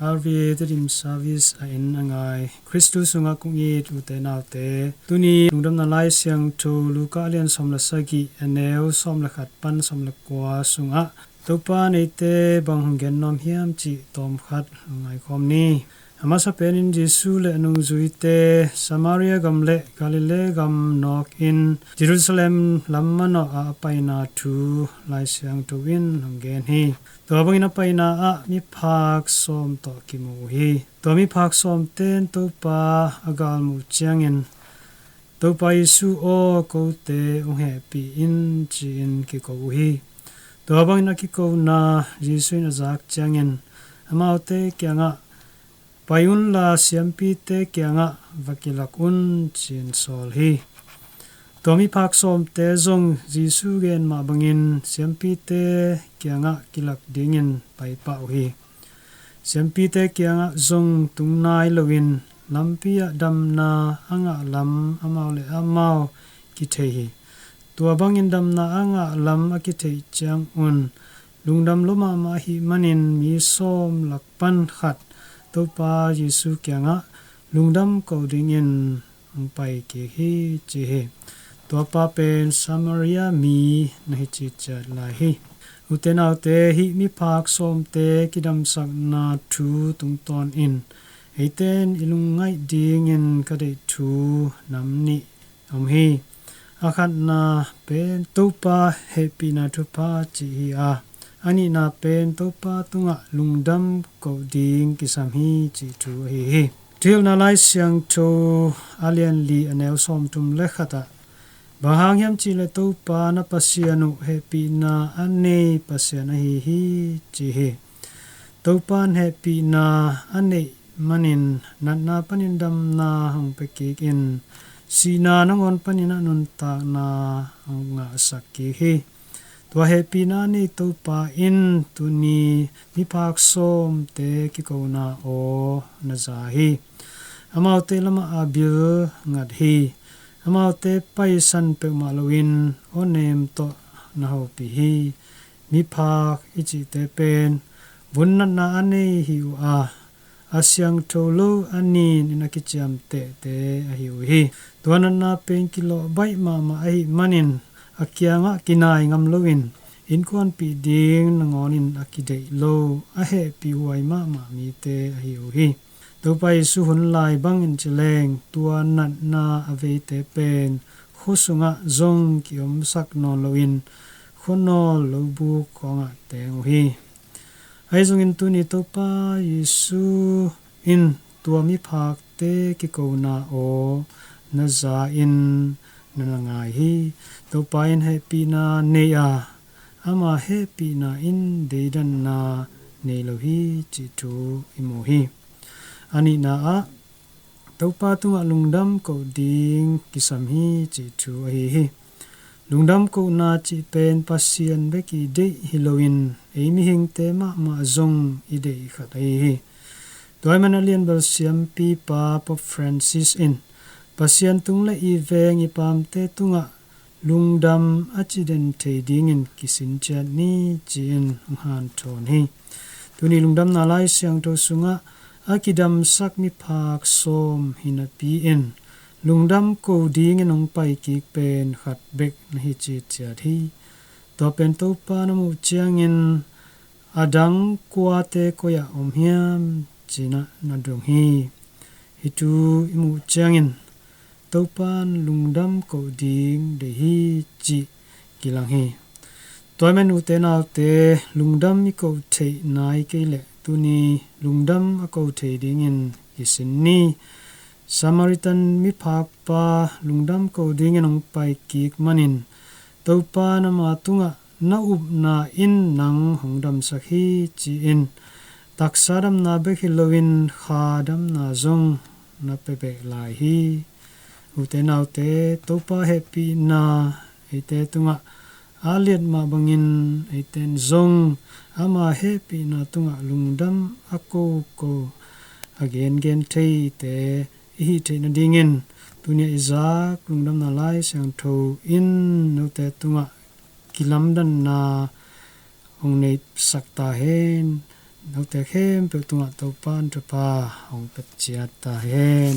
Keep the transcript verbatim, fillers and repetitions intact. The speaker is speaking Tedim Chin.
R V A Tedim Service a en a ngai Khristu sungah kong it ute naute, tuni Lungdamna Lai Siangtho Luka a lian sawm le sagih, a neu sawm le khat pan sawm le kua sungah Topa neite bang hong gen nuam hiam cih tawmkhat lungngai khawm ni. A masa penin Jesu le a nungzuite Samaria gam le Galilee gam nawkin Jerusalem lam manawh ah a paina thu Lai Siangtho in hong gen hi. Tua bangin a paina ah miphak sawm tawh kimu uh hi. Tua miphak sawmte in Topa a galmuh ciangin, "Topa Jesu aw, kote hong hehpih in," ci-in kiko uh hi. Tua bangin a kikona Jesu in a zak ciangin amaute kiangah, "Pai unla siampite kiangah va kilak un," ci-in sawl hi. Tua miphak sawmte zong Jesu gen mah bangin siampite kiangah kilak dingin paipah uh hi. Siampite kiangah zong tung nai loin lampi ah damna a ngah lam amau le amau kithei hi. Tua bangin damna a ngah lam a kitheih ciangun lungdam lua mahmah ahih manin mi sawm lak pan khat Topa Jesu kiangah lungdam ko dingin hong pai kik hi, ci hi. Tuapa pen Samaria mi na hi ciciat lai hi. Ute naute, hih miphak sawmte kidamsakna thu tungtawnin eite in i lungngaih dingin ka deih thu nam nih om hi. A khatna pen Topa hehpihna thupha cih hi a, a nihna pen Topa tungah lungdam koh ding kisam hi cih thu ahi hi. Thuhilhna Lai Siangtho a lian li, a neu sawmthum le khat ah, "Bang hang hiam cihleh Topa na Pasian uh hehpihna a nei Pasian ahi hi," ci hi. Topa in hehpihna a neih manin natna panin damna hong pia kik in, sihna nangawn panin a nuntakna hong ngahsak kik hi. Tua hehpihna a nei Topa in tuni miphak sawmte kikona aw na za hi. Amaute lamah a bil ngat hi. Amaute paisan peuhmah loin aw nem tawh na hopih hi. Miphak i cihte pen vun natna a nei hi uh a, a siangtho lo a nin in a kiciamtehte ahi uh hi. Tua natna pen kilawh baih mahmah ahih manin a kiangah kinai ngam loin innkuanpih ding nangawnin a kideih lo, a hehpih huai mahmah mite ahi uh hi. Topa Jesu hun lai bangin ci leng tua natna a veite pen khua sungah zong kiomsak nawn loin khuanawl lobuk khawngah teng uh hi. Ahi zongin tuni Topa Jesu in tua miphakte kikona aw na za in na na ngai hi. Topa in hehpihna nei a, ama hehpihna in deidanna nei lo hi cih thu i mu hi. A nihna ah Topa tungah lungdam koh ding kisam hi cih thu ahi hi. Lungdam kohna cih pen Pasian bek i deih hi loin ei mihingte mahmah zong i deih khat ahi hi. Tua ahih manin a lianbel siampipa Pope Francis in Pasian tung le i veng i paamte tungah lungdam a ciden thei dingin kisin ciat ni ci-in hong hanthawn hi. Tuni Lungdamna Lai Siangtho sungah a kidamsak miphak sawm hi napi-in lungdam ko dingin hong pai kik pen khat bek na hi ciciat hi. Tua pen Topa na muh ciangin a dang kuate koi-ah om hiam ci-in na dong hi. Hih thu i muh ciangin Topa in lungdam koh ding deih hi cih kilang hi. Tua ahih manin ute naute, lungdam i koh theih nai kei leh tuni lungdam a koh thei dingin kisin ni. Samaritan miphakpa lungdam koh dingin hong pai kik manin Topa in ama tungah na upna in nang hong damsak hi ci-in taksa damna bek hi loin kha damna zong na pia beh lai hi. Ute naute, Topa hehpihna eite tungah a liat mah bangin eite in zong ama hehpihna tungah lungdam a koko, a gengen theite i hih theih nadingin tuni-a i zak Lungdamna Lai Siangtho in note tungah kilamdanna hong neisak ta hen. Note khempeuh tungah Topa'n thupha hong pia ciat ta hen.